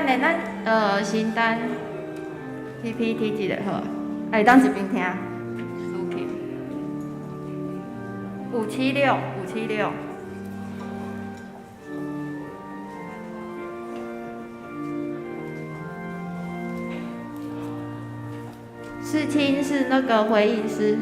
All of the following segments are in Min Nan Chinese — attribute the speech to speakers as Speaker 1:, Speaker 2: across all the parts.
Speaker 1: 等下咱先等 PPT 一下好，會當一邊聽。司琴。576，五七六。世清是那個回應師。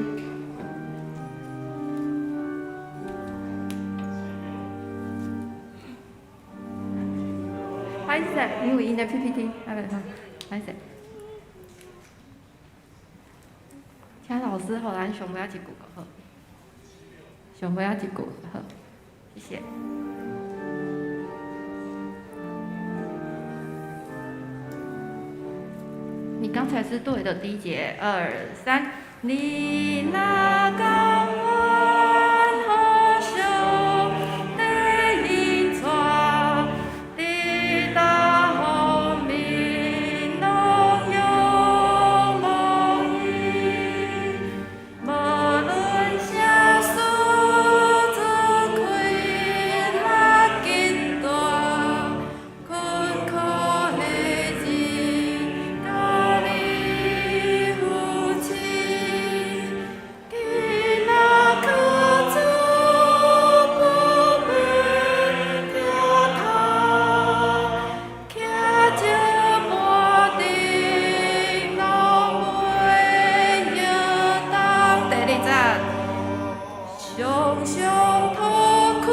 Speaker 1: 歹勢，因為𪜶的 PPT，啊袂好，歹勢。請老師予咱上尾仔一句閣好，上尾仔一句好，謝謝。你剛才是對的，第一節，二三，你若甘願予上帝引帶，佇逐方面攏仰望伊，無論啥事做氣力極大，困苦的日共你扶持，你若靠主不變疼痛，徛石盤頂攏袂搖動。第二節，常常塗開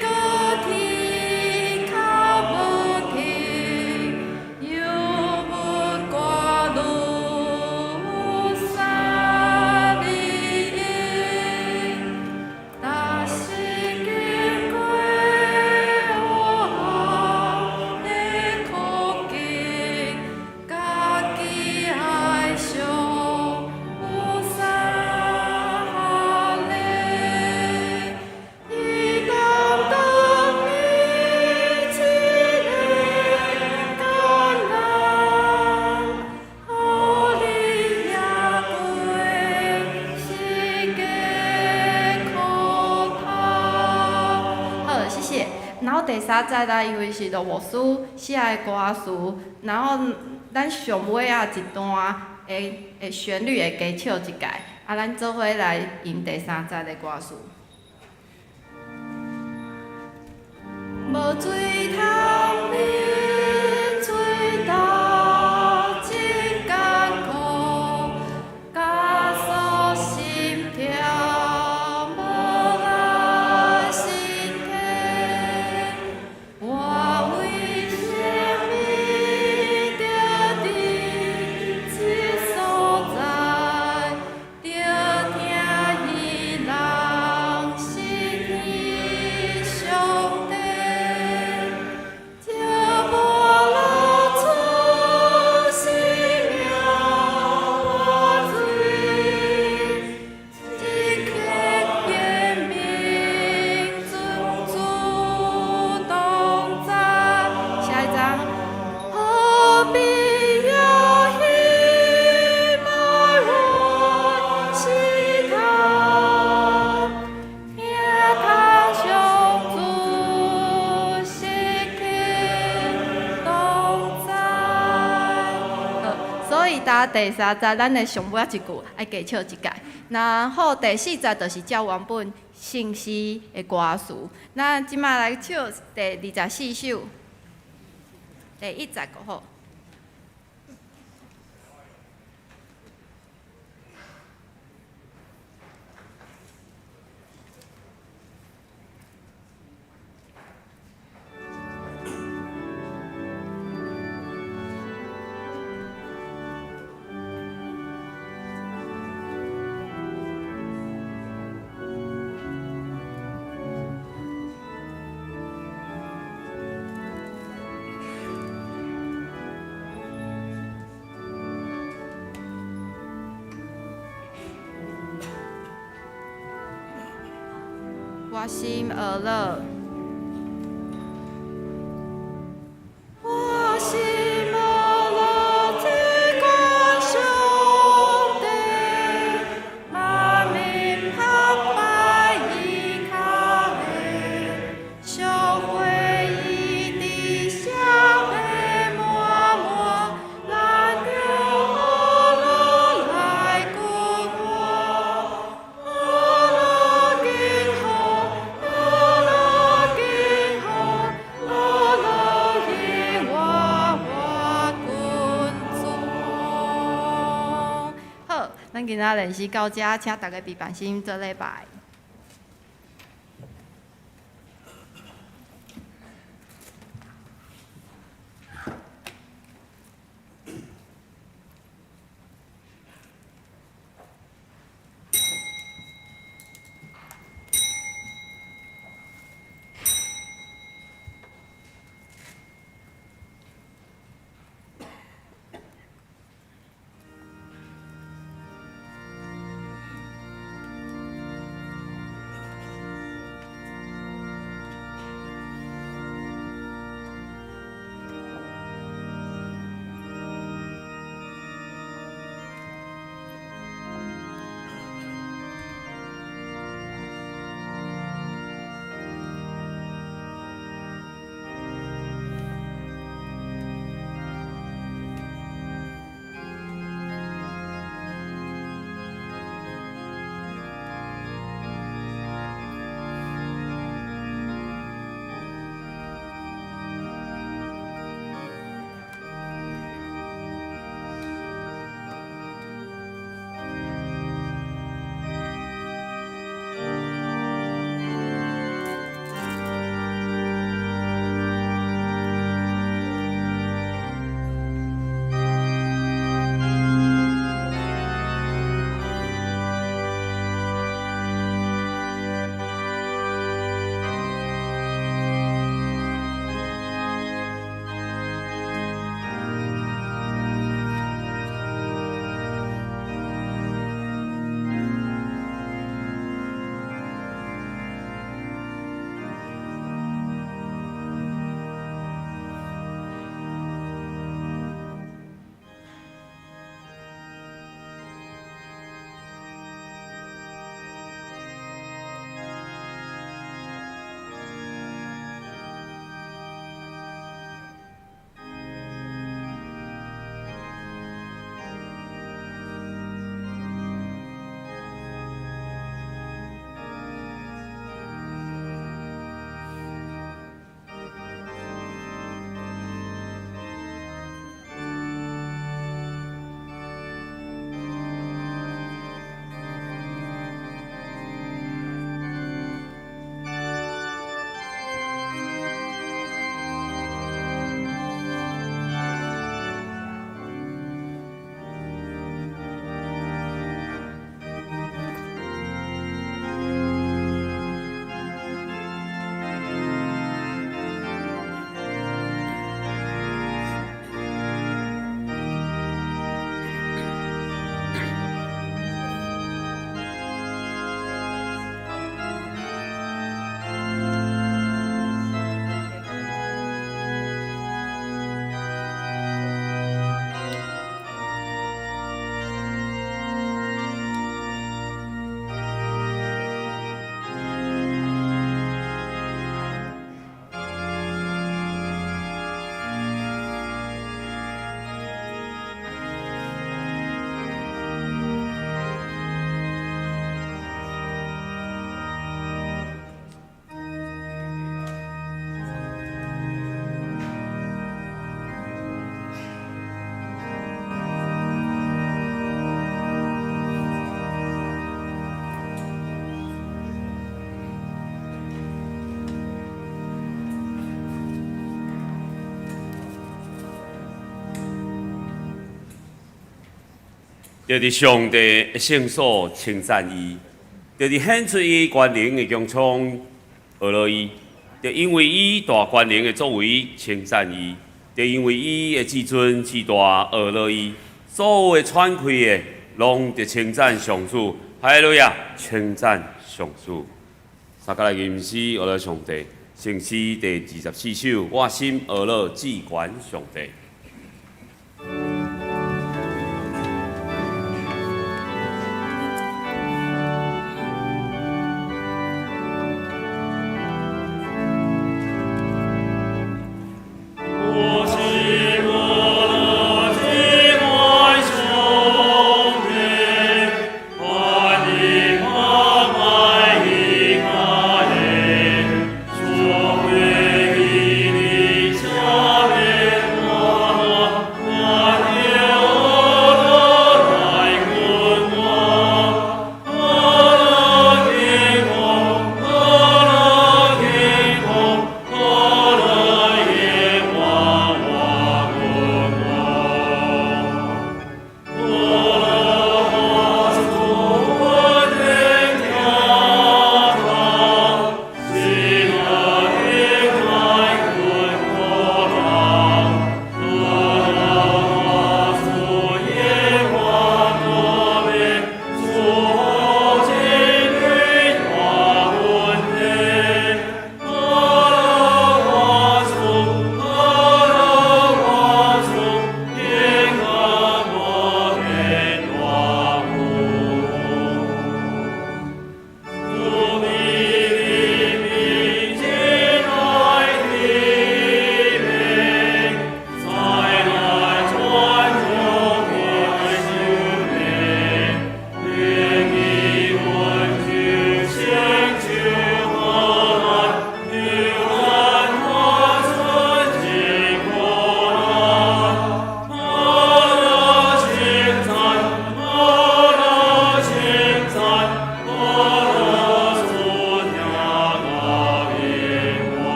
Speaker 1: 閣天跤無停，油門掛愈三二一，若是經過黑暗的苦境，家己愛上有三個，伊擔當你一个艱難，予你贏過世界苦頭。好，謝謝。然後第三節啦，因為是羅牧師寫的歌詞，然後咱上尾仔一段的旋律會加唱一擺，啊，咱做伙來吟第三節的歌詞。無水通面對頭真艱苦，加速心跳無力身體，我為啥物著佇這所在，著疼彼人是天上帝，這無露出生命活水，一刻言明尊主同在。下一張，何必要以馬軟試探，聽通上主時刻同在。好，所以搭第三節，咱的上尾仔一句愛加唱一擺，然後第四節就是照原本聖詩的歌詞。咱這擺來唱第24首，第一節閣好。我心而樂。我心而樂，只管上帝，萬民拍拜伊跤下，小會伊佇社會咱今仔練習到遮，請逐家平平心做禮拜。
Speaker 2: 著佇上帝的聖所稱讚伊，著佇顯出伊權能的穹蒼學樂伊，著因為伊大權能的作為稱讚伊，著因為伊的至尊至大學樂伊，所有的喘氣的攏著稱讚上主，哈利路亞，稱讚上主。三個來吟詩學樂上帝，聖詩第24首，我心學樂至懸上帝。
Speaker 3: 我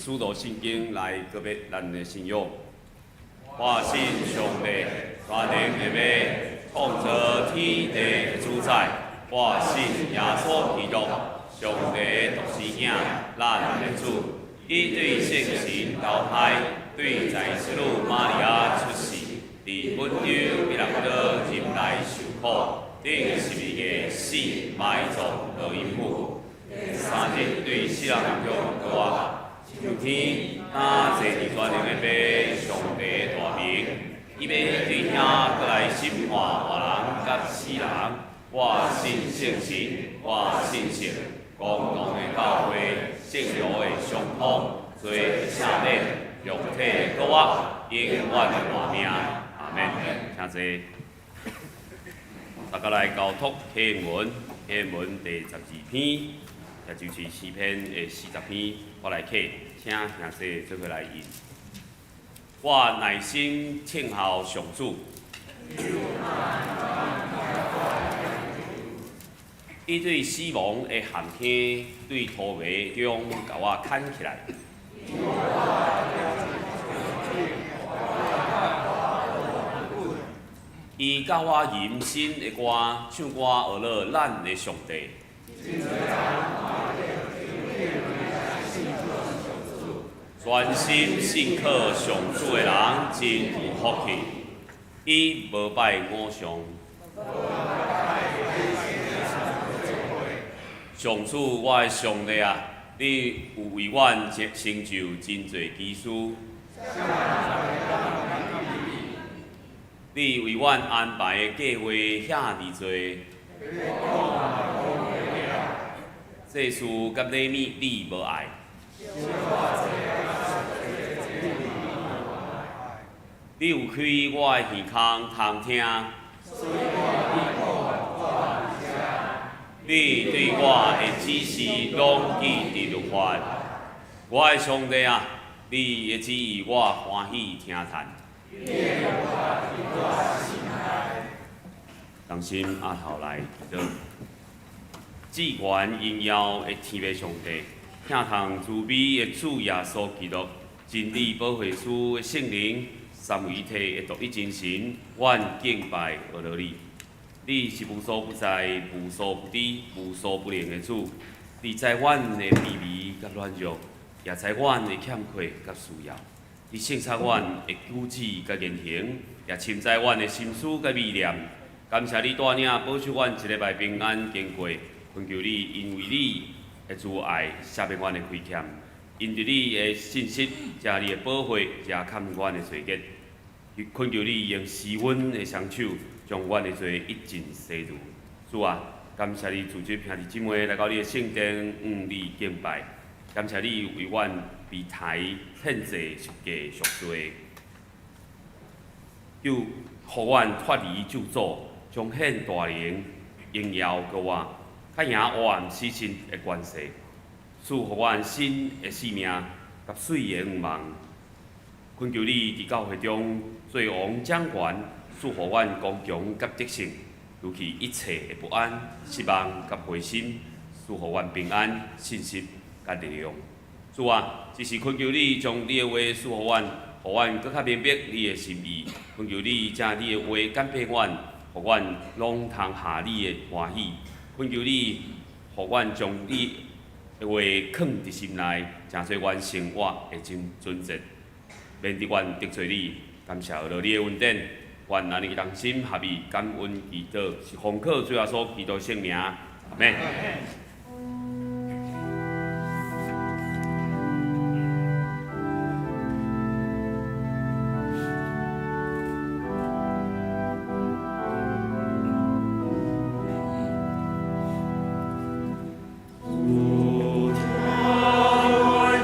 Speaker 2: 使徒信經來告別咱的信仰。我信上帝，全能的父，創造天地的主宰。我信耶穌基督，上帝的獨生子，咱的主。伊對聖神投胎，對在聖女瑪利亞出世，佇本丟彼拉多入來受苦，釘十字架死，埋葬落陰府。三日對死人中復活，上天，今坐佇全能的父上帝大明，伊欲對遐閣來審判活人佮死人。我信聖神，我信聖公同的教會，聖徒的相通，罪的赦免，肉體的復活，永遠的活命。阿門。請坐。大家來交託經文，經文第12篇，也就是詩篇的40篇，我來啟，請兄弟做伙來引。我內心聽候上主。伊對死亡的陷坑，對塗迷中共我牽起來。伊教我吟新的歌，唱歌學樂咱的上帝。專心信靠上主的人真有福氣，伊無拜偶像。上主，我的上帝啊，你有為阮成就真濟奇事。你為阮安排的計劃遐爾濟，祭司佮禮物你無愛。你有開我的耳孔通聽。你對我的指示攏記佇律法。我的上帝啊，你的旨意我歡喜聽嘆。同心阿頭來祈禱，至懸榮耀的天父上帝，疼痛慈悲的主耶穌基督，真理保惠師的聖靈，三位一體的獨一真神，阮敬拜阿羅你。你是無所不在、無所不知、無所不能的主，你知阮的卑微佮軟弱，也知阮的欠缺佮需要。你省察阮的舉止佮言行，也深知阮的心思佮意念。感謝你帶領保守阮一禮拜平安經過，懇求你因為你的慈愛赦免阮的虧欠，因著你的信實，藉你的寶血遮蓋阮的罪孽。懇求你用施恩的雙手，將阮的罪一盡洗除。主啊，感謝你組織兄弟姊妹來到你的聖殿，向你敬拜。感謝你為阮被抬獻祭十架贖罪，救予阮脫離咒詛，彰顯大能榮耀予我，較贏黑暗死神的權勢，賜予阮新的生命佮媠的願望。懇求你佇教會中做王掌權，賜予阮剛強佮得勝，除去一切的不安、失望佮灰心，賜予阮平安、信心佮力量。主啊，只是懇求你將你的話賜予阮，予阮閣較明白你的心意。懇求你將你的話感變阮，予阮攏通合你的歡喜。懇求你，予阮將你的話囥佇心內，成做阮生活的真準則，免得阮得罪你。感謝阿羅你的恩典，阮按呢同心合意感恩祈禱，是奉靠主耶穌基督聖名，阿們。
Speaker 1: 主聽阮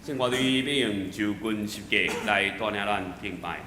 Speaker 2: 聖歌隊欲用周軍十架來帶領咱敬拜。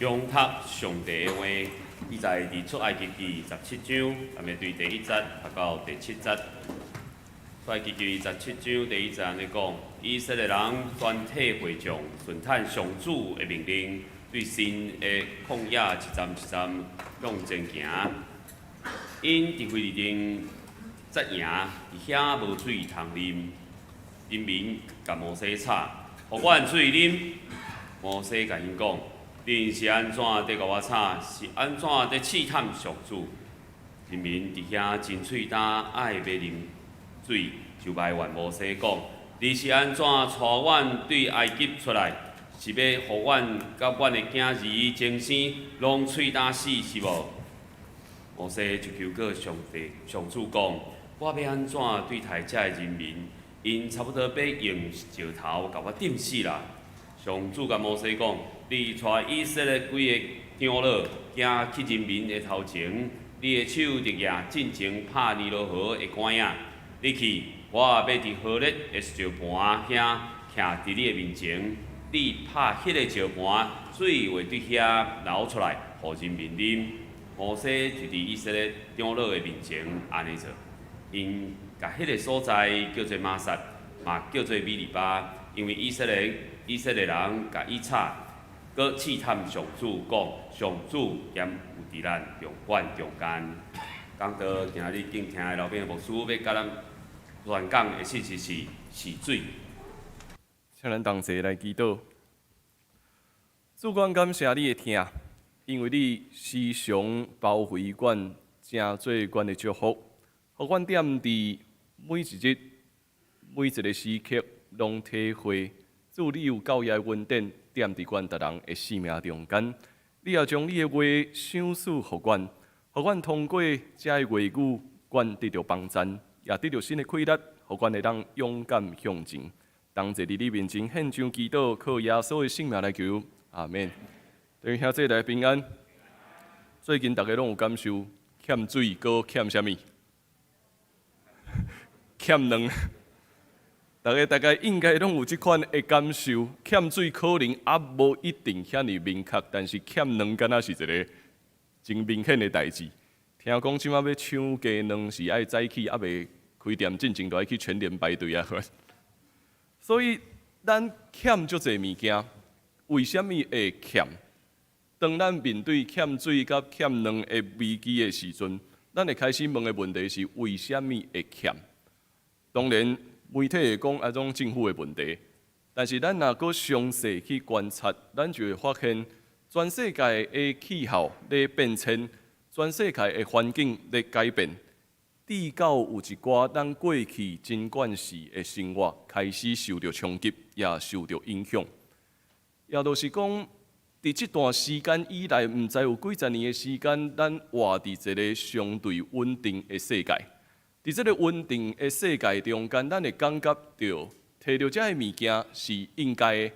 Speaker 2: 恭讀上帝的話，記載佇出埃及記十七章，咱欲對第一節讀到第七節。出埃及記十七章第一節按呢講：以色列人全體會眾順趁上主的命令，對新的曠野一站一站向前行。𪜶佇腓立定紮營，佇遐無水通啉，人民共摩西吵，予阮水啉。摩西共𪜶講：恁是按怎佇共我吵？是按怎佇試探上主？人民佇遐真喙焦，愛欲啉水，就埋怨摩西講：你是按怎帶阮對埃及出來？是欲予阮佮阮的囝兒終生攏喙焦死是無？摩西就求告上帝、上主講：我欲按怎對待遮的人民？𪜶差不多欲用石頭共我擲死啦！上主共摩西講：你帶以色列幾个長老，行去人民的頭前，你的手著舉進前拍尼羅河的桿仔。你去，我欲佇何烈的石磐遐徛佇你的面前，你拍彼个石磐，水會佇遐流出來，予人民啉。摩西就佇以色列長老的面前按呢做，𪜶共彼个所在叫做瑪撒，嘛叫做米利巴，因為以色列人共伊吵，閣試探上主，講上主敢有佇咱長管中間。講到今日敬聽的老兵牧師欲共咱傳講的信息是試水。
Speaker 3: 請咱同齊來祈禱。主，阮感謝你的疼，因為你時常包圍阮，成做阮的祝福，予阮踮佇每一日、每一个時刻，攏體會主你有夠額的恩典，踮佇阮逐人的生命中間。你也將你的話賞賜予阮，予阮通過這个話語，阮得著幫贊，也得著新的氣力，予阮會當勇敢向前。同齊佇你面前獻上祈禱，靠耶穌的聖名來求，阿們。弟兄姊妹平安。最近逐家攏有感受欠水，閣欠啥物？欠卵。逐家大概應該攏有這款的感受。欠水可能猶無一定遐爾明確，但是欠卵敢若是一个真明顯的代誌。聽講這馬欲搶雞卵是愛早起，猶未開店進前就愛去全聯排隊啊。所以咱欠足濟物件，為啥物會欠？當咱面對欠水佮欠卵的危機的時陣，咱會開始問的問題是：為啥物會欠？當然，媒體會講啊種政府的問題，但是咱若閣詳細去觀察，咱就會發現，全世界的氣候咧變遷，全世界的環境咧改變，直到有一寡咱過去真慣勢的生活開始受著衝擊，也受著影響。也就是講，佇這段時間以來，毋知有幾十年的時間，咱活佇一个相對穩定的世界。佇這个穩定的世界中間，咱會感覺著提著這个物件是應該的，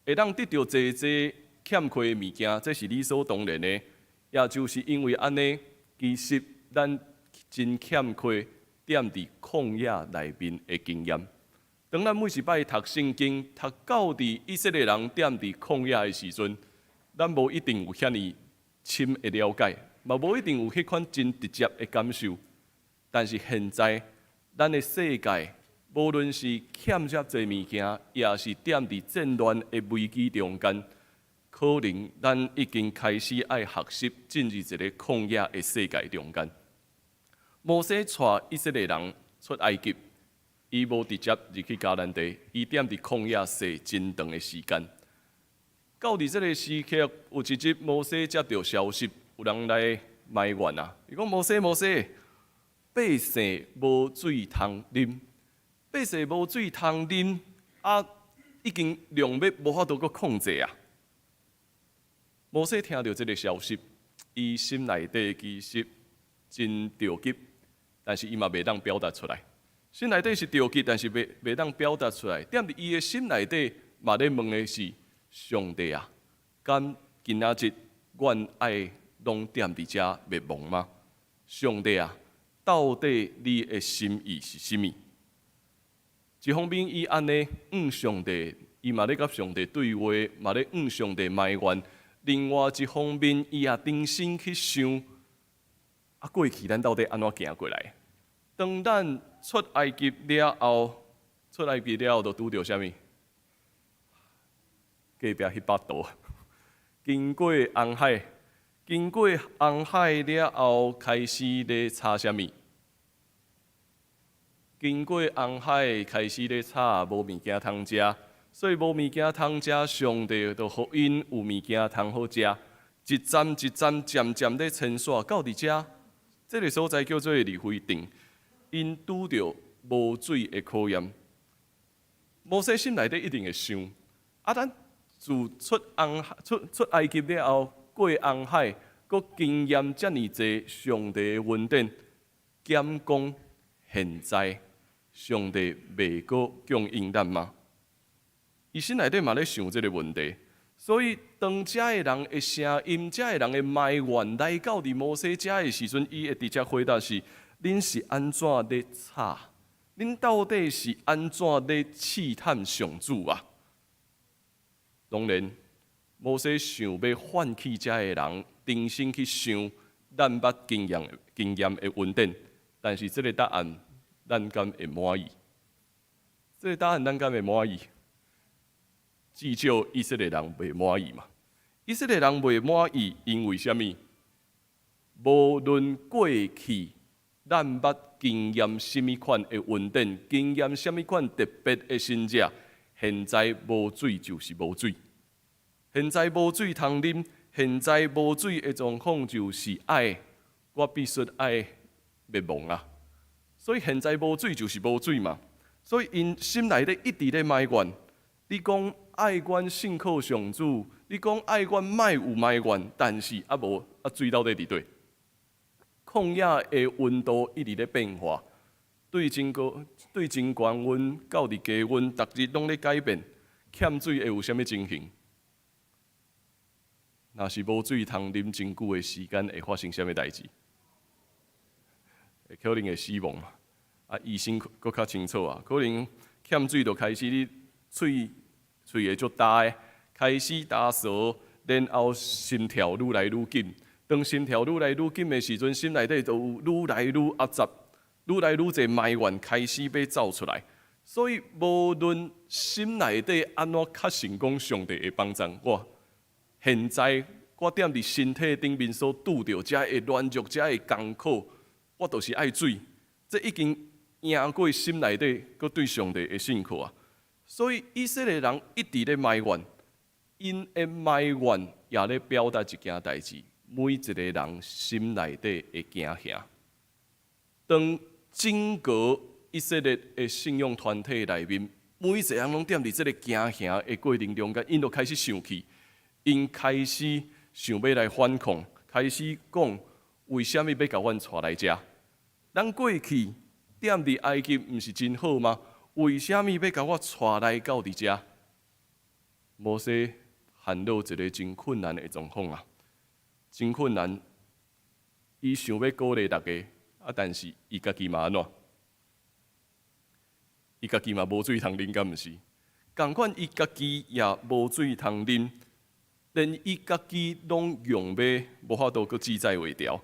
Speaker 3: 會當得著濟濟欠缺的物件，這是理所當然的。也就是因為按呢，其實咱真欠缺踮佇曠野內面的經驗。當咱每一擺讀聖經，讀到佇以色列人踮佇曠野的時陣，咱無一定有遐爾深的了解，嘛無一定有彼款真直接的感受。但是現在，咱的世界，無論是欠遮濟物件，抑是踮佇戰亂的危機中間，可能咱已經開始愛學習進入一个曠野的世界中間。摩西帶以色列人出埃及，伊無直接入去迦南地，伊踮佇曠野踅真長的時間。到佇這个時刻，有一日摩西接著消息，有人來埋怨啊！伊講摩西，摩西，百姓無水通啉，百姓無水通啉，啊，已經量欲無法度閣控制啊！摩西聽著這个消息，伊心內底其實真著急，但是伊嘛袂當表達出來。心內底是著急，但是袂當表達出來。踮佇伊的心內底嘛咧問的是：上帝啊，敢今仔日阮愛攏踮佇遮滅亡嗎？上帝啊，到底你的心意是啥物？一方面，伊按呢向上帝，伊嘛咧佮上帝對話，嘛咧向上帝埋怨。另外一方面，伊也重新去想：啊，過去咱到底按怎行過來？當咱出埃及了後，出埃及了後，就拄著啥物？隔壁彼百道，經過紅海，經過紅海了後，開始咧吵啥物？經過紅海，開始咧吵無物件通食，所以無物件通食，上帝就予𪜶有物件通好食。一站一站，漸漸咧遷徙到佇遮，這个所在叫做利非訂，𪜶拄著無水的考驗。摩西心內底一定會想：啊，咱自出埃及了後，過紅海，閣經驗遮爾濟上帝的恩典，敢講現在上帝袂閣供應咱嗎？伊心內底嘛咧想這个問題。所以當遮的人的聲音、遮的人的埋怨來到佇摩西遮的時陣，伊會直接回答是：恁是按怎咧吵？恁到底是按怎咧試探上主啊？當然，摩西想欲喚起遮的人，重新去想咱捌經驗經驗的恩典，但是這个答案，咱敢會滿意？這个答案咱敢會滿意？至少以色列人袂滿意嘛。以色列人袂滿意，因為啥物？無論過去咱捌經驗啥物款的恩典，經驗啥物款特別的神蹟，現在無水就是無水。現在無水通啉，現在無水的狀況就是愛，我必須愛滅亡啊！所以現在無水就是無水嘛。所以𪜶心內底一直咧埋怨，你講愛阮信靠上主，你講愛阮莫有埋怨，但是啊無啊水到底佇佗？曠野的溫度一直咧變化，對真高、對真懸溫到佇低溫，逐日攏咧改變。欠水會有啥物情形？若是無水通啉真久的時間，會發生啥物代誌？會可能會死亡嘛？啊，醫生閣較清楚啊，可能欠水就開始你喙喙會足焦的，開始焦趖，然後心跳愈來愈緊。當心跳愈來愈緊的時陣，心內底就有愈來愈壓雜，愈來愈濟埋怨開始欲走出來。所以無論心內底按怎確信講上帝會幫助我，現在我踮佇身體頂面所拄著遮的軟弱、遮的艱苦，我就是愛水。這已經贏過心內底閣對上帝的信靠啊！所以以色列人一直咧埋怨，𪜶的埋怨也咧表達一件代誌。每一個人心內底的驚嚇。當整個以色列的信仰團體內面，每一個人攏踮佇這个驚嚇的過程中間，𪜶就開始生氣，𪜶開始想欲來反抗，開始講為啥物欲共阮帶來遮？咱過去踮佇埃及毋是真好嗎？為啥物欲共我帶來到佇遮？摩西陷入一个真困難的狀況啊！真困難，伊想欲鼓勵大家，啊，但是伊家己嘛按怎？伊家己嘛無水通啉，敢毋是？仝款伊家己也無水通啉，連伊家己攏用欲無法度閣記載袂牢，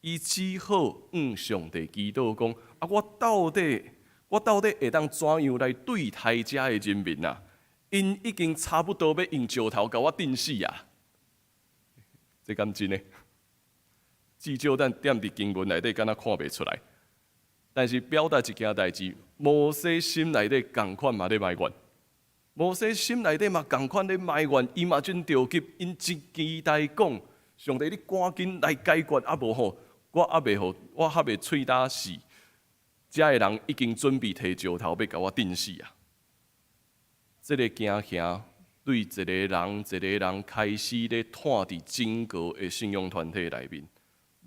Speaker 3: 伊只好向上帝祈禱講：啊，我到底會當怎樣來對待遮的人民啊？𪜶已經差不多欲用石頭共我釘死啊！這敢真的？至少咱踮佇經文內底敢若看袂出來。但是表達一件代誌，摩西心內底仝款嘛咧埋怨，摩西心內底嘛仝款咧埋怨，伊嘛真著急，𪜶真期待講，上帝你趕緊來解決，啊無吼，我猶未予，我猶未喙焦死，遮的人已經準備提石頭欲共我釘死啊！這个驚嚇對一個人一個人開始咧湠佇整個的信仰團體內面，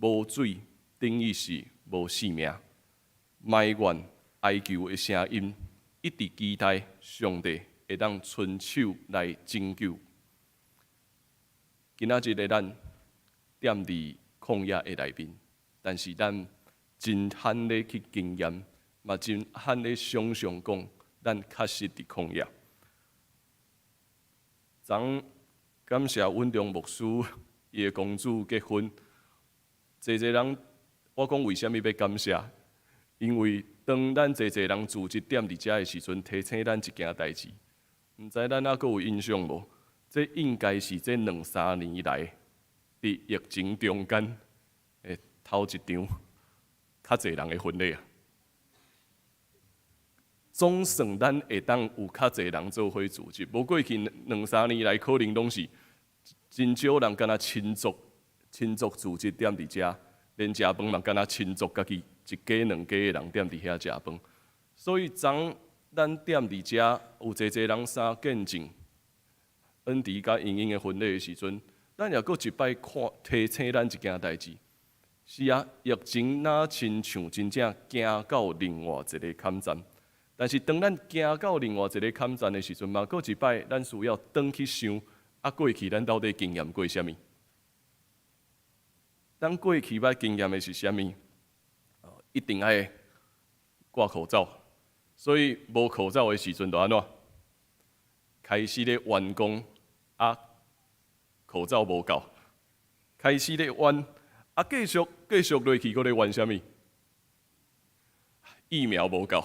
Speaker 3: 無水等於是無性命，埋怨哀求的聲音，一直期待上帝會當伸手來拯救。今仔日的咱踮佇曠野的內面，但是咱真罕咧去經驗，嘛真罕咧想象講，咱確實佇曠野。昨感謝尹中牧師伊的公主結婚，濟濟人，我講為啥物欲感謝？因為當咱濟濟人組織踮佇遮的時陣，提醒咱一件代誌，毋知咱猶閣有印象無？這應該是這兩三年來，佇疫情中間的頭一場較濟人的婚禮啊！總算咱會當有較濟人做伙組織，無過去兩三年來可能攏是真少人敢若親族親族組織踮佇遮，連食飯嘛敢若親族家己一家兩家的人踮佇遐食飯。所以昨咱踮佇遮有濟濟人相見證恩迪佮英英的婚禮的時陣，咱也閣一擺看提醒咱一件代誌。是啊，疫情若親像真正行到另外一个坎站。但是當咱行到另外一个坎站的時陣，嘛閣一擺，咱需要轉去想，啊，過去咱到底經驗過啥物？咱過去捌經驗的是啥物？一定愛掛口罩，所以無口罩的時陣就按怎？開始咧怨講啊，口罩無夠，開始咧怨啊，繼續繼續落去，閣咧怨啥物？疫苗無夠，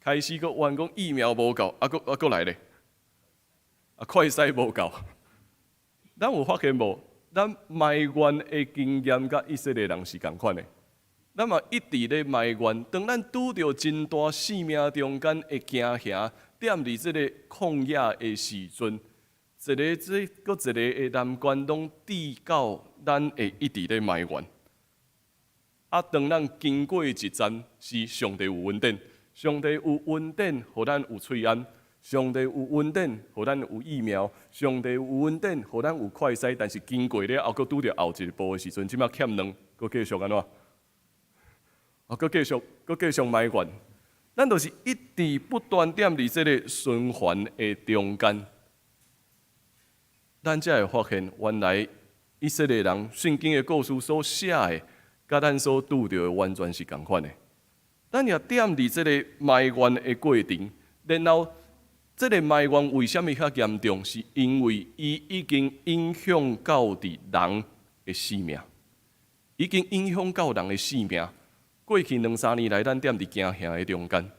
Speaker 3: 開始閣怨講疫苗無夠，啊，閣啊閣來咧，啊，快篩無夠。咱有發現無？咱埋怨的經驗佮以色列人是仝款的。咱嘛一直咧埋怨，當咱拄著真大生命中間的驚嚇，踮佇這个曠野的時陣，一个這閣一個的難關，攏致到咱會一直咧埋怨。啊，當咱經過一站，是上帝有恩典，上帝有恩典，予咱有喙罨；上帝有恩典，予咱有疫苗；上帝有恩典，予咱有快篩。但是經過了後，閣拄著後一步的時陣，這擺欠兩，閣繼續按怎？啊，閣繼續，閣繼續埋怨。咱就是一直不斷踮佇這个循環的中間，咱才會發現，原來以色列人聖經的故事所寫的，佮咱所拄著的完全是仝款的。咱也踮佇這个埋怨的過程，然後這个埋怨為啥物較嚴重？是因為伊已經影響到佇人的性命，已經影響到人的性命。過去兩三年來，咱踮佇驚嚇的中間，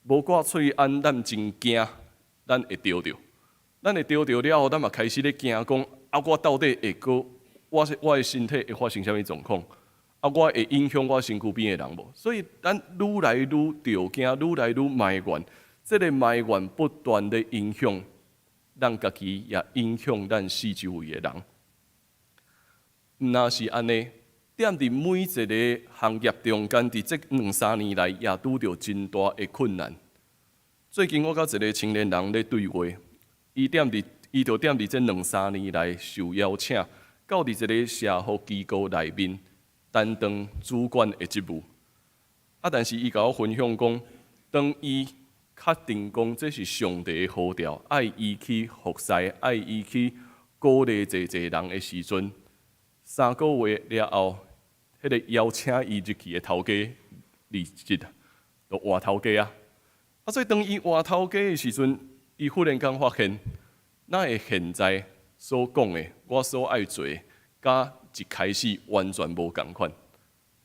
Speaker 3: 無掛喙罨，咱真驚，咱會著著，咱會著著了後，咱嘛開始咧驚講，啊，我到底會閣，我的身體會發生啥物狀況？啊，我會影響我身軀邊的人無？所以咱愈來愈著驚，愈來愈埋怨，這个埋怨不斷的影響咱家己，也影響咱四周圍的人。毋若是按呢，踮佇每一个行業中間，佇這兩三年來也拄著真大的困難。最近我佮一个青年人咧對話，伊就踮佇這兩三年來受邀請，到佇一个社福機構內面擔當主管的職務。啊，但是伊共我分享講，當伊確定講這是上帝的呼召，愛伊去服侍，愛伊去鼓勵濟濟人的時陣，3個月了後，彼个邀請伊入去的頭家離職，就換頭家啊！啊，所以當伊換頭家的時陣，伊忽然間發現，哪會現在所講的，我所愛做的，佮一開始完全無仝款。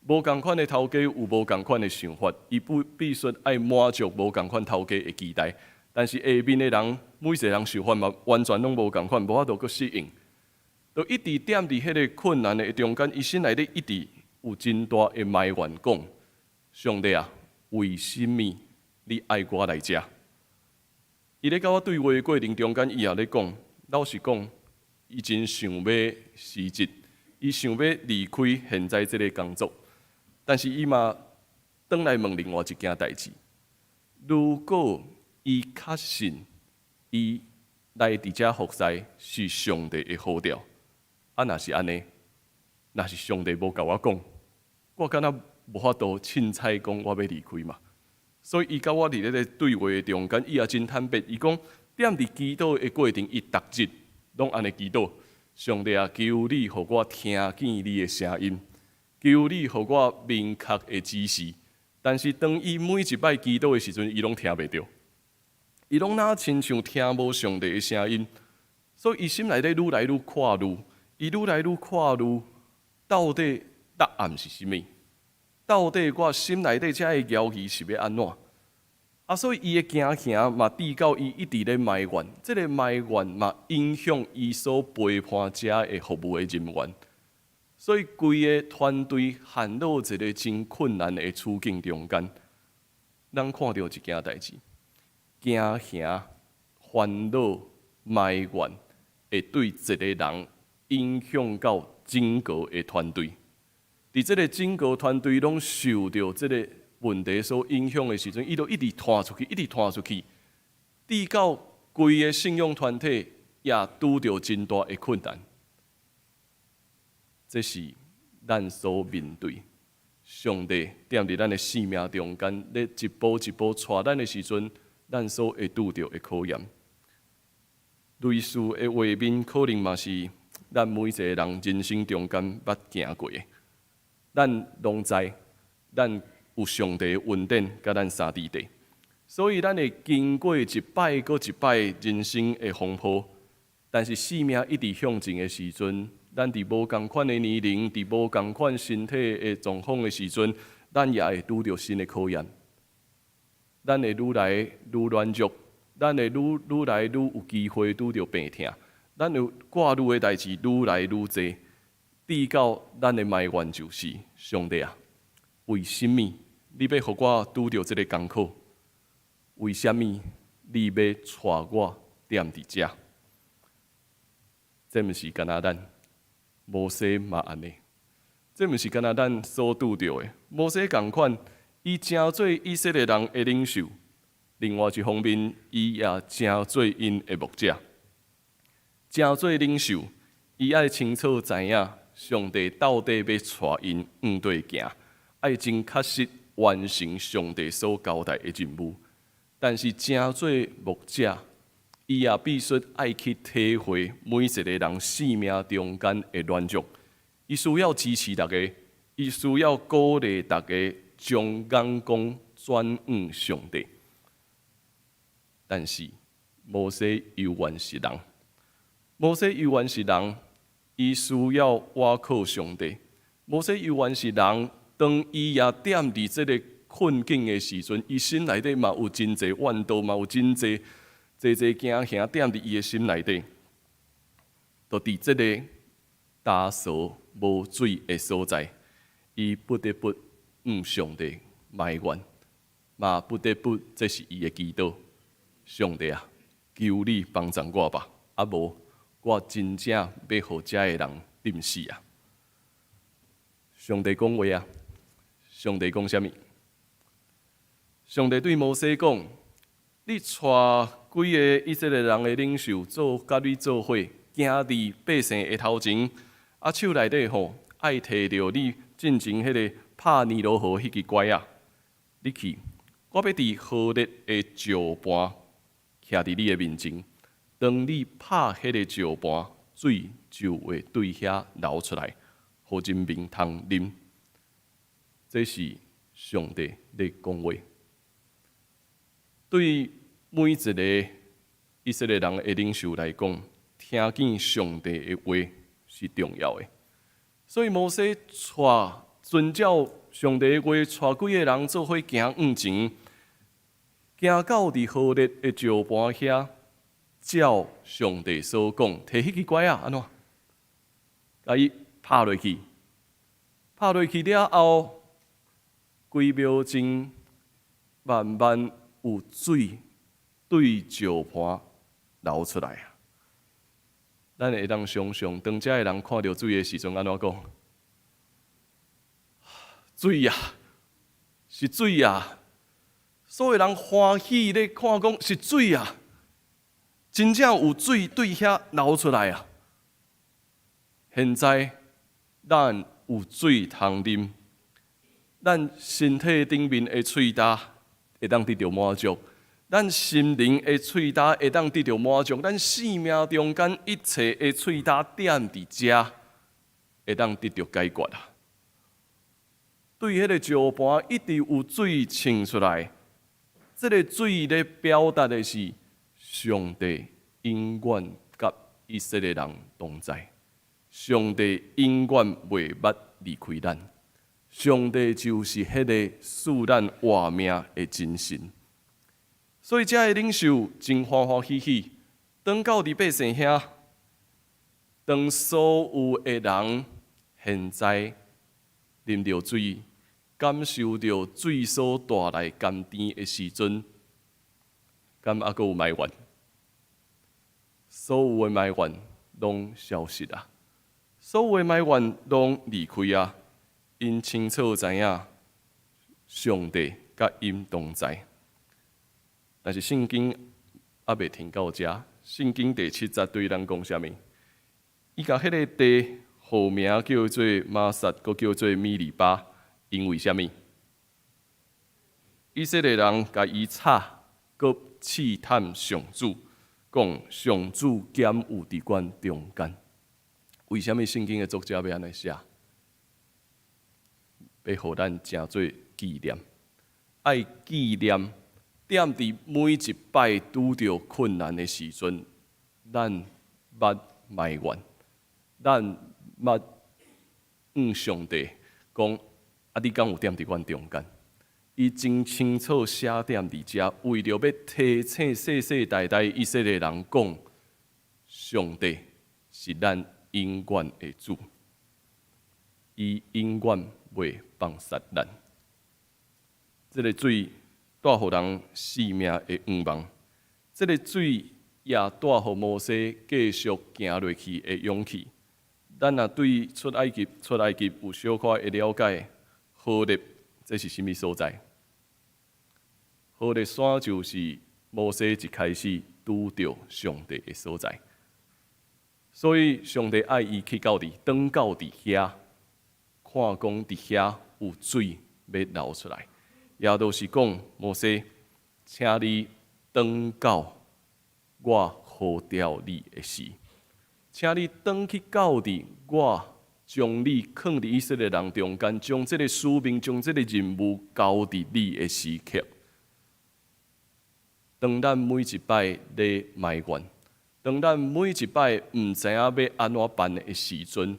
Speaker 3: 無仝款的頭家有無仝款的想法，伊不必須愛滿足無仝款頭家的期待。但是下面的人，每一个人想法嘛，完全攏無仝款，無法度閣適應，就一直踮佇彼个困難的中間，伊心內底一直有真大的埋怨，講上帝啊，為什麼你愛我來遮？伊咧佮我對話的過程中間，伊也咧講，老實講，伊真想欲辭職，伊想欲離開現在這个工作，但是伊嘛轉來問另外一件代誌：如果伊確信伊來佇遮服侍是上帝的呼召，啊，若是按呢，若是上帝無共我講，我敢若無法度凊彩講我欲離開嘛。所以伊佮我佇咧個對話的中間，伊也真坦白，伊講踮佇祈禱的過程，伊逐日攏按呢祈禱：上帝啊，求你予我聽見你的聲音，求你予我明確的指示。但是當伊每一擺祈禱的時陣，伊攏聽袂著，伊攏若親像聽無上帝的聲音，所以伊心內底愈來愈掛慮，伊愈來愈掛慮，到底答案是啥物？到底我心內底這个猶疑是欲按怎？啊，所以伊的驚嚇嘛，致到伊一直咧埋怨，這个埋怨嘛，影響伊所陪伴遮的服務的人員，所以規个團隊陷入一个真困難的處境中間。咱看著一件代誌，驚嚇、煩惱、埋怨，會對一个人影響到整個的團隊。佇這个整個團隊攏受著這个問題所影響的時陣，伊就一直拖出去，一直拖出去，直到規个信仰團體也拄著真大的困難。這是咱所面對。上帝踮佇咱的生命中間，咧一步一步帶咱的時陣，咱所會拄著的考驗。類似的畫面，可能嘛是咱每一個人人生中間捌行過的。咱攏知，咱有上帝的恩典，佮咱相佇底，所以咱會經過一擺閣一擺人生的風波。但是生命一直向前的時陣，咱佇無仝款的年齡，佇無仝款身體的狀況的時陣，咱也會拄著新的考驗。咱會愈來愈軟弱，咱會愈來愈有機會拄著病痛，咱有掛慮的代誌愈來愈濟，直到咱的埋怨就是：上帝啊，為什麼你欲予我拄著這个艱苦？為什麼你欲帶我踮佇遮？這毋是干焦咱，摩西嘛按呢。這毋是干焦咱所拄著的。摩西仝款，伊成做以色列人的領袖；另外一方面，伊也成做𪜶的牧者。成做領袖，伊愛清楚知影上帝到底欲帶𪜶向佗行，愛真確實完成上帝所交代的任務。但是成做牧者，伊也必須愛去體會每一個人生命中間的軟弱，伊需要支持大家，伊需要鼓勵大家將眼光轉向上帝。但是摩西猶原是人，摩西猶原是人，伊需要倚靠上帝。摩西猶原是人，當伊也踮佇這个困境的時陣，伊心內底嘛有真濟怨妒，嘛有真濟濟濟驚嚇踮佇伊的心內底，就佇這个乾燥無水的所在，伊不得不向上帝埋怨，嘛不得不這是伊的祈禱。上帝啊，求你幫助我吧！啊無，我真正欲予遮的人浸死啊！上帝講話啊！上帝講啥物？上帝對摩西講：你帶幾个以色列人的領袖做佮你做伙，行佇百姓的頭前，啊手內底吼愛提著你進前彼个拍尼羅河彼支拐仔，你去，我欲佇何烈的石盤徛佇你的面前，當你拍彼个石盤，水就會對遐流出來，予人民通啉。這是上帝咧講話，對每一个以色列人的領袖來講，聽見上帝的話是重要的。所以摩西帶遵照上帝的話，帶幾个人做伙行向前，行到佇何烈的石盤遐，照上帝所講，提彼支拐仔，按怎？共伊拍落去，拍落去了後，幾秒鐘慢慢有水對石盤流出來啊！咱會當想像，當遮的人看著水的時陣，按怎講？水啊，是水啊！所有人歡喜咧看講是水啊，真正有水對遐流出來啊！現在咱有水通啉，咱身體頂面的喙焦會當得著滿足，咱心靈的喙焦會當得著滿足，咱生命中間一切的喙焦踮佇遮會當得著解決啊！對彼个石盤一直有水衝出來，這个水咧表達的是上帝永遠佮以色列人同在，上帝永遠袂捌離開咱，上帝就是彼个賜咱活命的真神。所以遮的領袖真歡歡喜喜，轉到佇百姓遐，當所有的人現在啉著水，感受著水所帶來甘甜的時陣，敢猶閣有埋怨？所有的埋怨攏消失啊！所有的埋怨攏離開啊！𪜶清楚知影上帝佮𪜶同在。但是聖經猶未停到遮，聖經第七節對咱講啥物？伊共彼个地號名叫做瑪撒，閣叫做米利巴，因為啥物？以色列人共伊吵，閣試探上主，講上主敢有佇阮中間？為啥物聖經的作者欲按呢寫？欲予咱成做紀念，愛紀念，踮佇每一擺拄著困難的時陣，咱捌埋怨，咱捌向上帝講：啊，你敢有踮佇阮中間？伊真清楚寫踮佇遮，為著欲提醒世世代代以色列人講，上帝是咱永遠的主，伊永遠袂放殺咱。這个水帶予人性命的向望，這个水也帶予摩西繼續行落去的勇氣。咱若對出埃及有小可的了解，何烈這是啥物所在？何烈山就是摩西一開始拄著上帝的所在，所以上帝愛伊去到佇，轉到佇遐，看講佇遐有水欲流出來，也就是講摩西，請你轉到我呼召你的時，請你轉去到佇我將你囥佇以色列人中間，將這个使命、將這个任務交佇你的時刻。當咱每一擺咧埋怨，當咱每一擺毋知影欲按怎辦的時陣，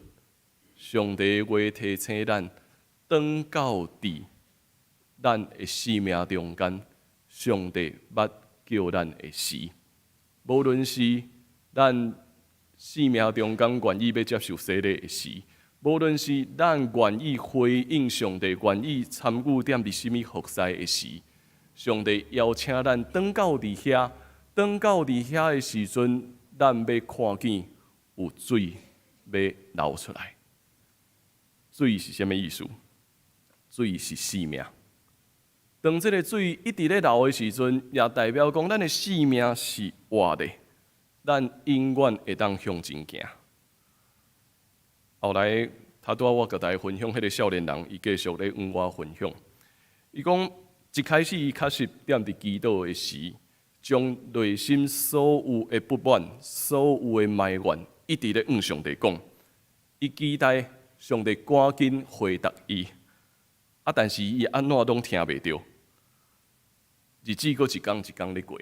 Speaker 3: 上帝話提醒咱，轉到佇咱的生命中間，上帝捌叫咱的時，無論是咱生命中間願意欲接受洗禮的時，無論是咱願意回應上帝，願意參與踮佇啥物服侍的時，上帝邀請咱轉到佇遐，轉到佇遐的時陣，咱欲看見有水欲流出來。水是啥物意思？水是生命。當這个水一直咧流的時陣，也代表講咱的生命是活的，咱永遠會當向前行。後來，頭拄仔我共大家分享彼个少年人，伊繼續咧向我分享。伊講一開始伊確實踮佇祈禱的時，將內心所有的不滿、所有的埋怨，一直咧向上帝講。伊期待上帝趕緊回答伊，啊！但是伊按怎攏聽袂著，日子閣一工一工咧過。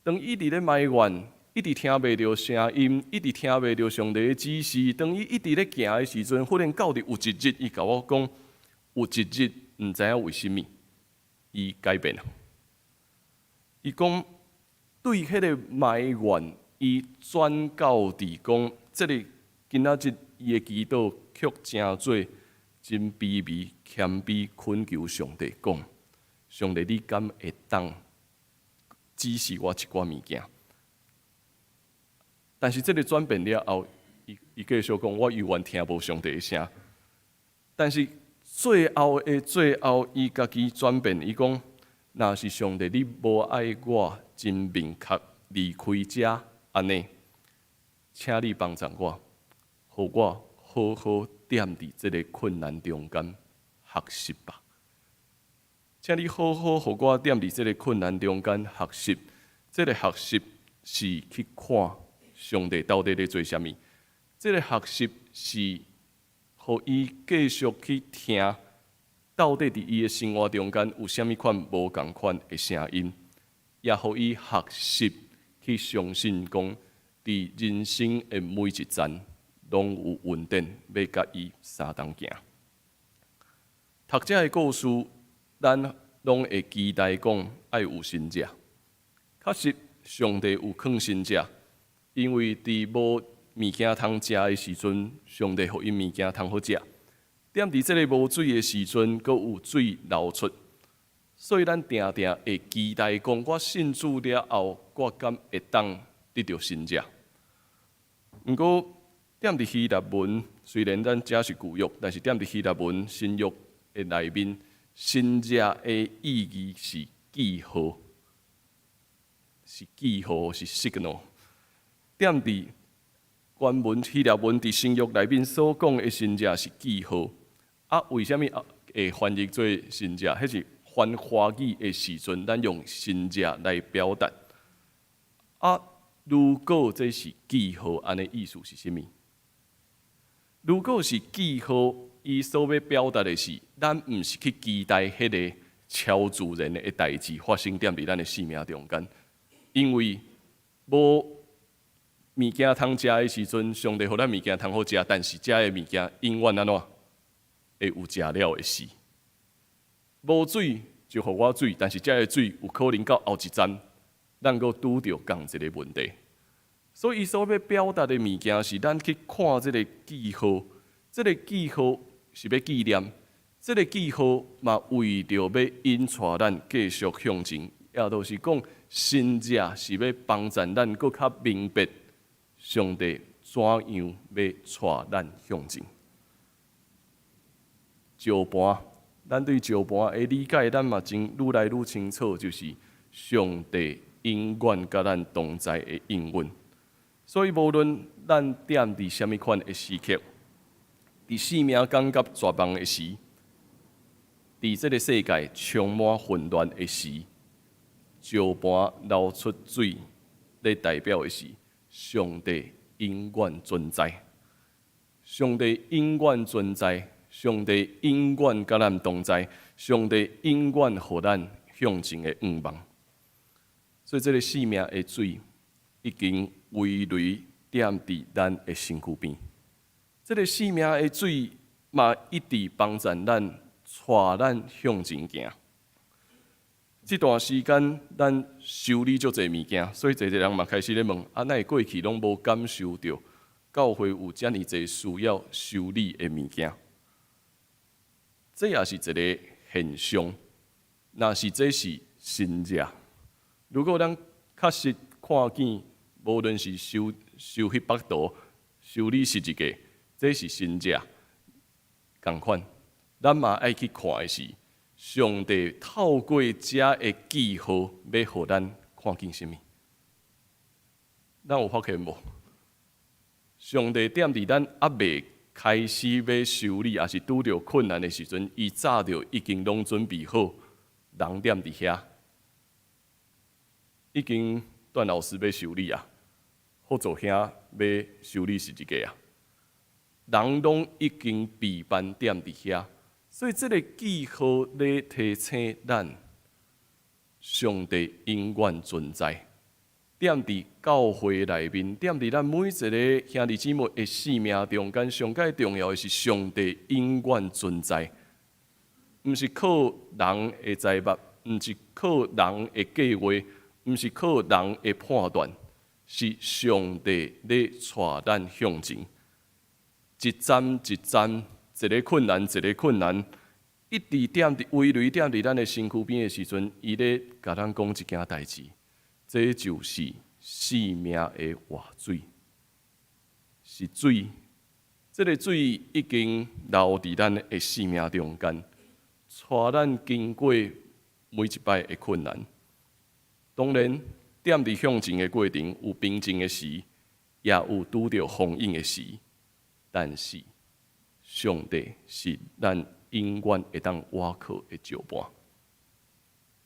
Speaker 3: 當伊佇咧埋怨，一直聽袂著聲音，一直聽袂著上帝的指示。當伊一直咧行的時陣，忽然到佇有一日，伊共我講，有一日毋知影為啥物，伊改變了。伊講對彼个埋怨，伊轉到佇講，這个今仔日伊的祈禱卻成做真卑微、謙卑，懇求上帝講：上帝，你敢會當指示我一寡物件？但是這个轉變了後，伊繼續講，我猶原聽無上帝的聲。但是最後的最後，伊家己轉變，伊講：若是上帝，你無愛我真明確離開遮，按呢，請你幫助我，予我好好踮佇這个困難中間學習吧。請你好好予我踮佇這个困難中間學習，這个學習是去看上帝到底咧做啥物。這个學習是予伊繼續去聽，到底佇伊的生活中間有啥物款無仝款的聲音，也予伊學習去相信講，佇人生的每一站，攏有恩典欲共伊相同行。讀這个故事，咱攏會期待講愛有神跡。確實，上帝有囥神跡，因為佇無物件通食的時陣，上帝予𪜶物件通好食。踮佇這个無水的時陣，閣有水流出。所以咱定定會期待講，我信主了後，我敢會當得著神跡。毋過，踮佇希臘文，雖然咱遮是舊約，但是踮佇希臘文新約的內面，神跡的意義是記號，是記號，是 signal。踮佇原文希臘文佇新約內面所講的神跡是記號。啊，為啥物啊會翻譯做神跡，彼是翻華語的時陣，咱用神跡來表達。啊，如果這是記號，按呢意思是啥物？如果是記號，伊所欲表達的是，咱毋是去期待彼个超自然的代誌發生踮佇咱的生命中間，因為無物件通食的時陣，上帝予咱物件通好食，但是食的物件永遠按怎會有食了會死。無水就予我水，但是這个水有可能到後一站，咱閣拄著仝一个問題。所以，伊所欲表達的物件是，咱去看這个記號，這个記號是欲紀念，這个記號嘛為著欲引帶咱繼續向前，也就是講，神跡是欲幫助咱閣較明白上帝怎樣欲帶咱向前。石盤，咱對石盤的理解，咱嘛真愈來愈清楚，就是上帝永遠佮咱同在的應允。所以，無論咱踮佇啥物款的時刻，佇生命感覺絕望的時，佇這个世界充滿混亂的時，石盤流出水，咧代表的是上帝永遠存在，上帝永遠存在，上帝永遠佮咱同在，上帝永遠予咱向前的向望。所以，這个生命的水已經微雷踮佇咱的身軀邊。這个生命的水嘛，一直幫助咱，帶咱向前行。這段時間，咱修理足濟物件，所以濟濟人嘛開始咧問：啊，哪會過去攏無感受著教會有遮爾濟需要修理的物件？這也是一个現象。若是這是神跡，如果咱確實看見，無論是修修彼幅圖、修理十字架，這是神跡，仝款，咱嘛愛去看的是，上帝透過這个記號，欲予咱看見啥物？咱有發現無？上帝踮佇咱猶未開始欲修理，抑是拄著困難的時陣，伊早就已經攏準備好，人踮佇遐，已經段老師欲修理啊，福祖兄欲修理十字架啊，人攏已經備辦踮佇遐，所以這个記號咧提醒咱，上帝永遠存在，踮佇教會內面，踮佇咱每一个兄弟姊妹的生命中間，上蓋重要的是上帝永遠存在，毋是靠人的才目，毋是靠人的計劃，毋是靠人的判斷，是上帝咧帶咱向前，一站一站，一个困難一个困難，一直踮佇微雷踮佇咱的身軀邊的時陣，伊咧共咱講一件代誌，這就是生命的活水，是水，這个水已經流佇咱的生命中間，帶咱經過每一擺的困難。當然，踮佇向前的過程有平靜的時，也有拄著風湧的時，但是上帝是咱永遠會當倚靠的石盤，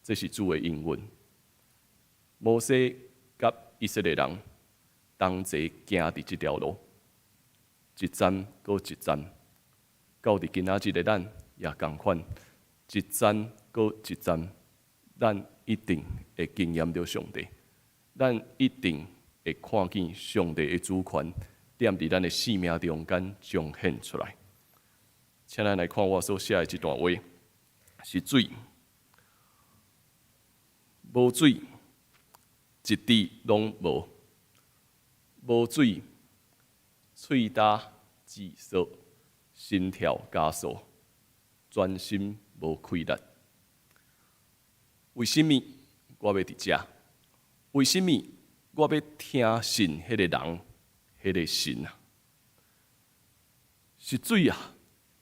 Speaker 3: 這是主的應允。摩西佮以色列人同齊行佇這條路，一站閣一站，到佇今仔日的咱也仝款，一站閣一站，咱一定會經驗著上帝，咱一定會看見上帝的主權踮佇咱的生命中間彰顯出來。請咱來看我所寫的這段話，是水，無水，一滴攏無，無水，喙焦舌澀，心跳加速，全身無氣力。為什物我欲佇遮？為什物我欲聽信彼個人、彼個神啊？是水啊，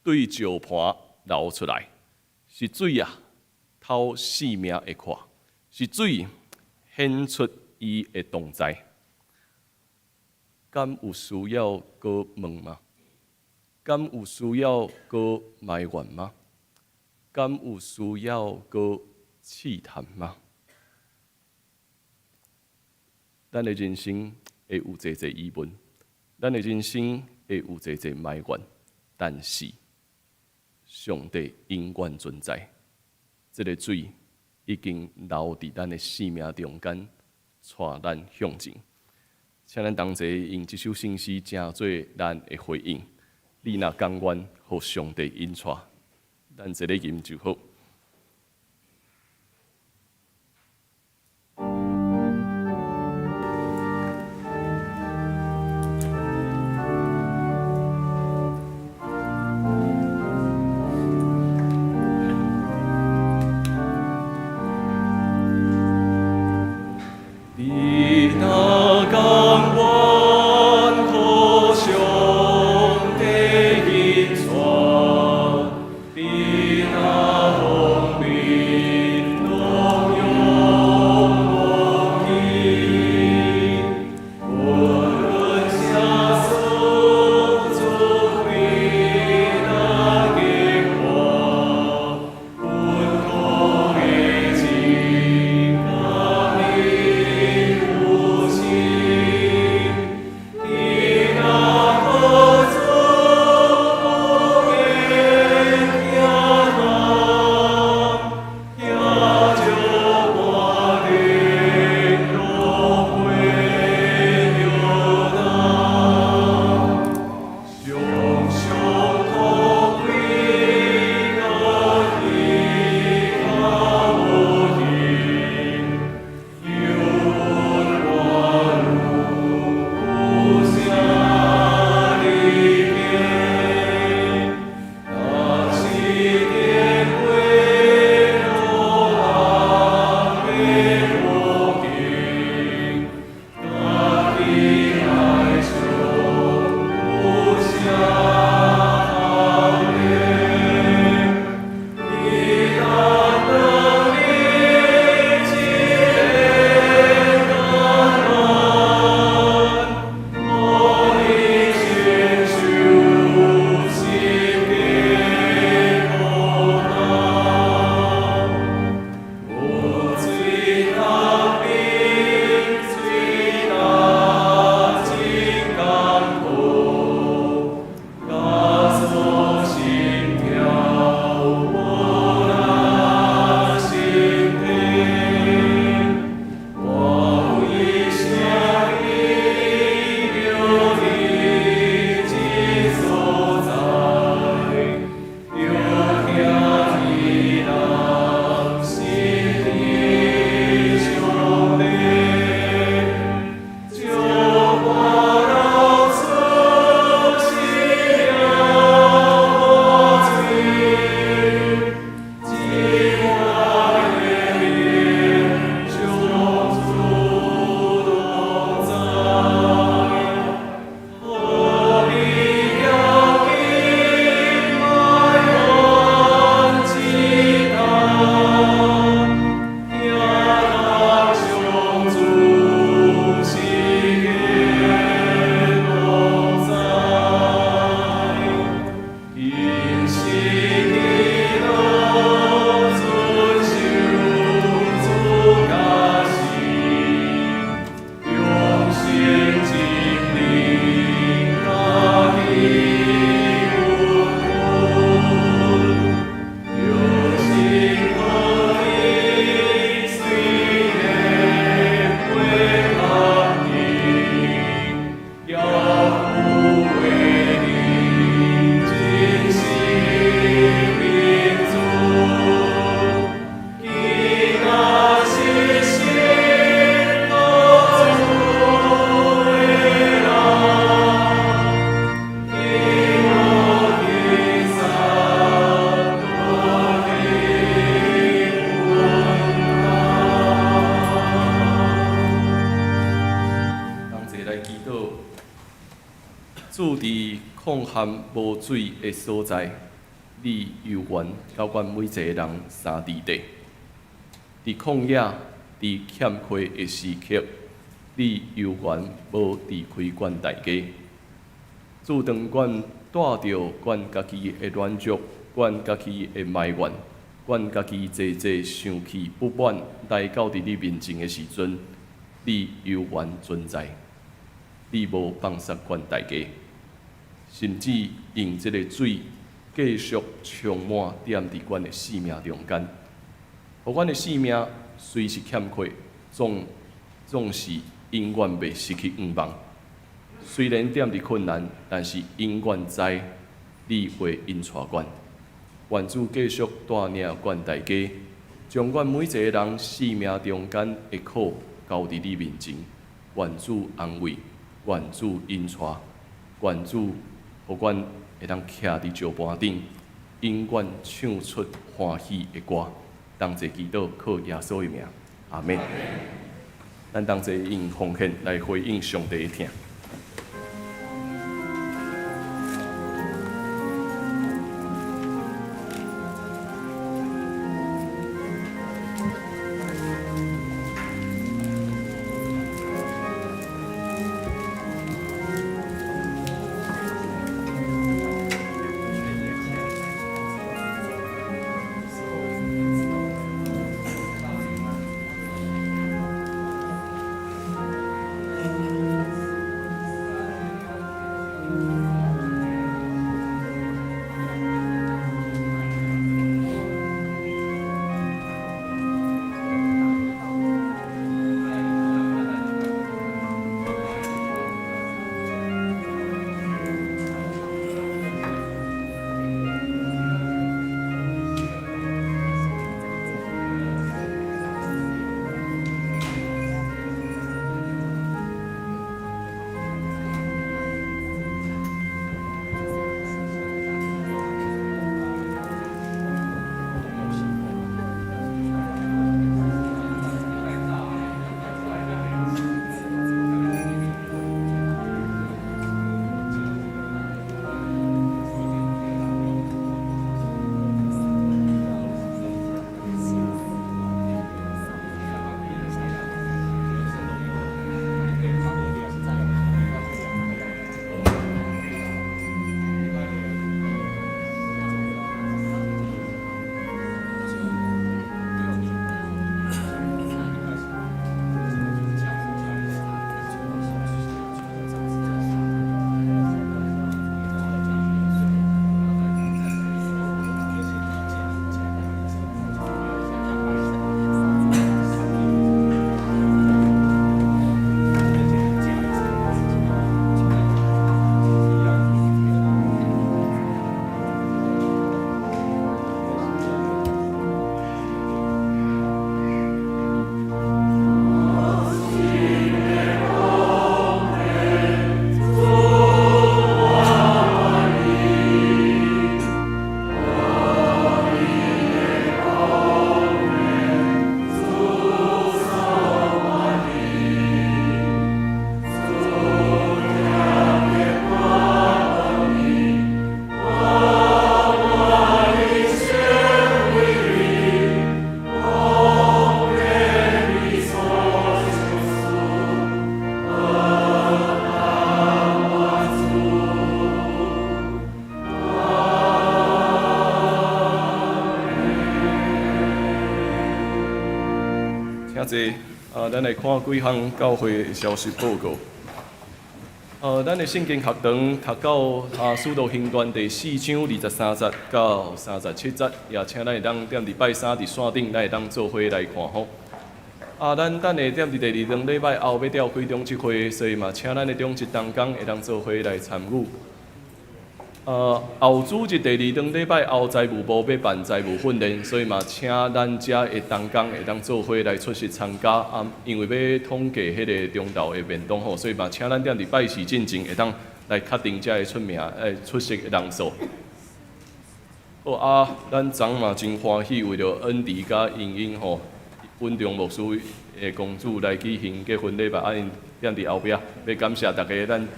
Speaker 3: 對石盤流出來；是水啊，透生命的渴；是水顯出伊的同在。敢有需要閣問嗎？敢有需要閣埋怨嗎？敢有需要閣試探嗎？咱的人生會有濟濟疑問，咱的人生會有濟濟埋怨，但是上帝永遠存在。這个水已經流佇咱的生命中間，帶咱向前。請咱同齊用這首聖詩，成做咱的回應。你若甘願，予上帝引帶，咱這个吟就好。你若甘願，予上帝引帶，你若奉命攏勇無疑，無論啥事主為咱計劃，穩固的真甲你有情，你若靠主不免驚胆，行石半的路過約旦，常常可貴家己較無閒，有阮有啥利見？若是經過黑暗的途徑，家己愛上有啥通練？你若能力一个艱難，予你親手十架苦難，有水若冰，水若真艱苦，加速心跳無力心停。我為啥物著佇這所在，著聽伊人是上帝，石半流出死了活水，這我的面上主同在，予你行緊埋怨之道，聽上主是同在，因是基督遵守主教示，用心真理家己穩就是可以隨的配合你，也有為你真心民主，伊若是信靠主的人，伊無去啥都去穩當。同齊來祈禱，主佇曠旱無水的所在，你猶原佮阮每一个人相佇底。佇曠野，佇欠缺的時刻，你猶原無離開阮大家。主當阮帶著阮家己的軟弱，阮家己的埋怨，阮家己濟濟生氣不滿來到佇你面前的時陣，你猶原存在，你無放殺阮大家，甚至用這个水繼續充滿踮佇阮的生命中間，予阮的生命雖是欠缺，總是永遠袂失去向望。雖然踮佇困難，但是永遠知你會引帶阮。願主繼續帶領阮大家，將阮每一个人生命中間的苦交佇你面前。願主安慰，願主引帶，願主予阮會當徛佇石盤頂，永遠唱出歡喜的歌。同齊祈禱，靠耶穌的名，阿們。咱同齊用奉獻來回應上帝的疼。請坐。啊，咱來看幾項教會的消息報告。咱的聖經學堂讀到啊《使徒行傳》第四章23節到37節，也請咱會當踮佇拜三佇線頂，咱會當做伙來看吼。啊，咱等下踮佇第二頓禮拜後欲調開長執會，所以嘛請咱的長執同工會當做伙來參與。後主日第二頓禮拜後財務部欲辦財務訓練，所以嘛請咱遮的同工會當做伙來出席參加。啊，因為欲統計彼个中晝的便當吼，所以嘛請咱踮佇拜四進前會當來確定遮的出名，出席的人數。好啊，咱昨嘛真歡喜，為著恩迪佮英英吼，溫中牧師的公主來舉行結婚禮拜，啊，𪜶踮佇後壁，欲感謝大家，咱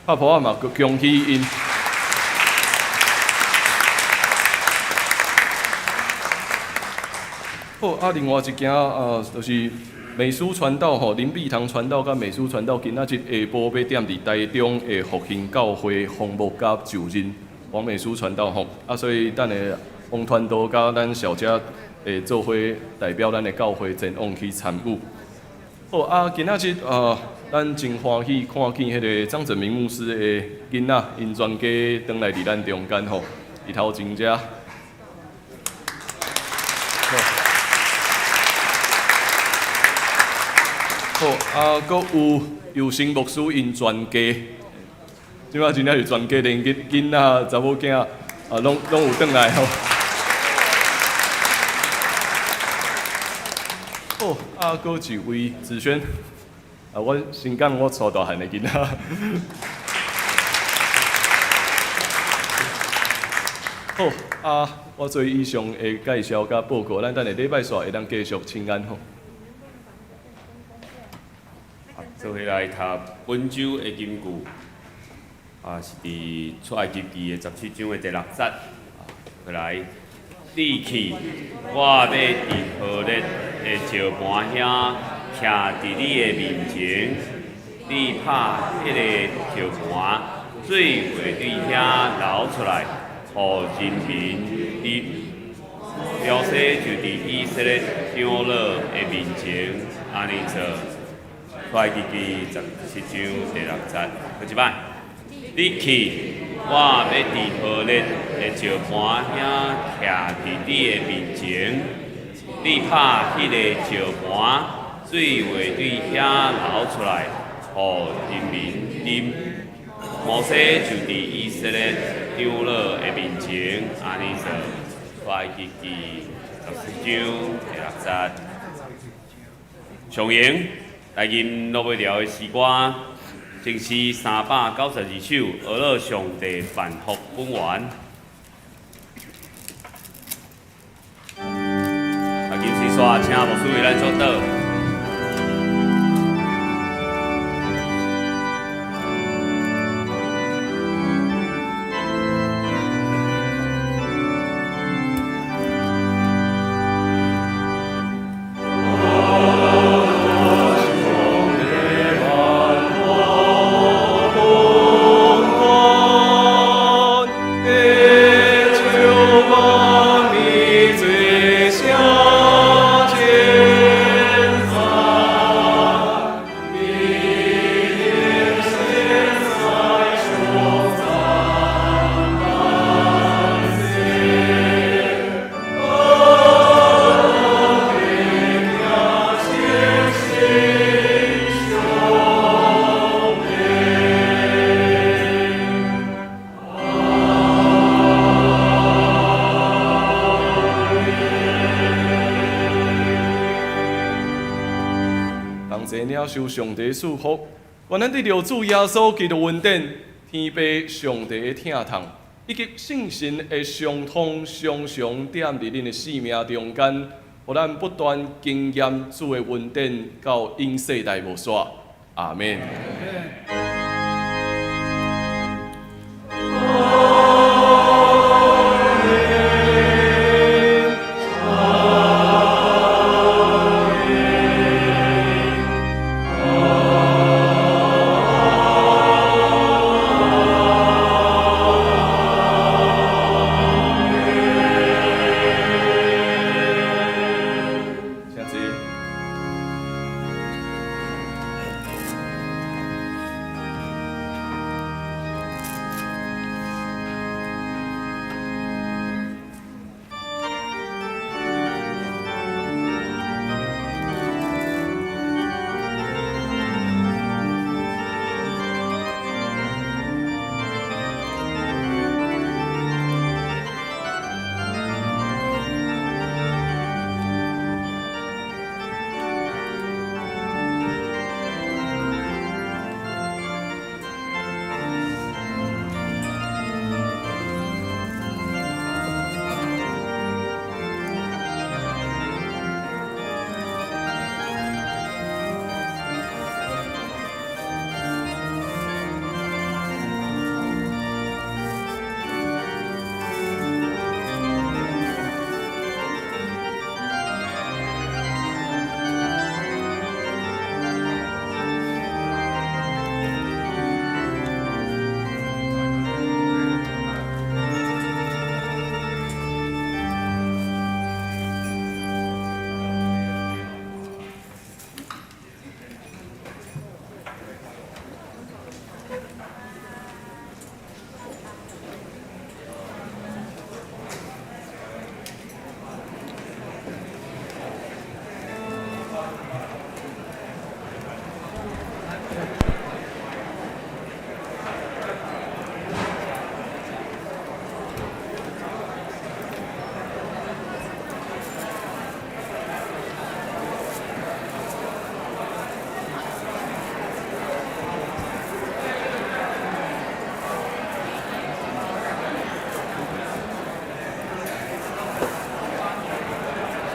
Speaker 3: 拍噗仔嘛，恭喜𪜶。好，啊，另外一件啊，就是美書傳道吼，林碧堂傳道佮美書傳道今仔日下晡欲踮佇台中的復興教會訪牧佮就任黃美書傳道吼，啊，所以等下王傳道佮咱小姐會做伙代表咱的教會前往去參與。好啊，今仔日啊，咱真歡喜看見彼个張振明牧師的囡仔，𪜶全家轉來佇咱中間吼，佇頭前遮。好，啊，閣有尤生牧師𪜶全家，這擺真正是全家，連囡仔、查某囝啊，攏有轉來吼。好，啊，閣一位子軒，啊，我先講我帶大漢的囡仔。好，啊，我做以上的介紹佮報告，咱等下禮拜煞會當繼續請安吼。
Speaker 2: 做伙來讀本週的金句，啊，是佇出埃及記的十七章的第六節。過來，你去，我欲佇何烈的石磐遐徛佇你的面前，你拍彼个石磐，水會對遐流出來，予人民啉。摩西就佇以色列長老的面前按呢做。出埃及記十七章第六節，閣一擺。你去，我欲佇何烈的石磐遐徛佇你的面前，你拍彼个石磐，水會對遐流出來，予人民啉。摩西就佇以色列長老的面前按呢做。出埃及記十七章第六節。上榮來吟落尾調的詩歌，正是392首，呵咾上帝萬福本源。啊，金水煞，請牧師為咱祝禱。
Speaker 3: 同齊領受上帝賜福，願咱得著主耶穌基督恩典，天父上帝的疼痛，以及聖神的相通，常常踮佇恁的生命中間，予咱不斷經驗主的恩典，到永世代無煞。阿們。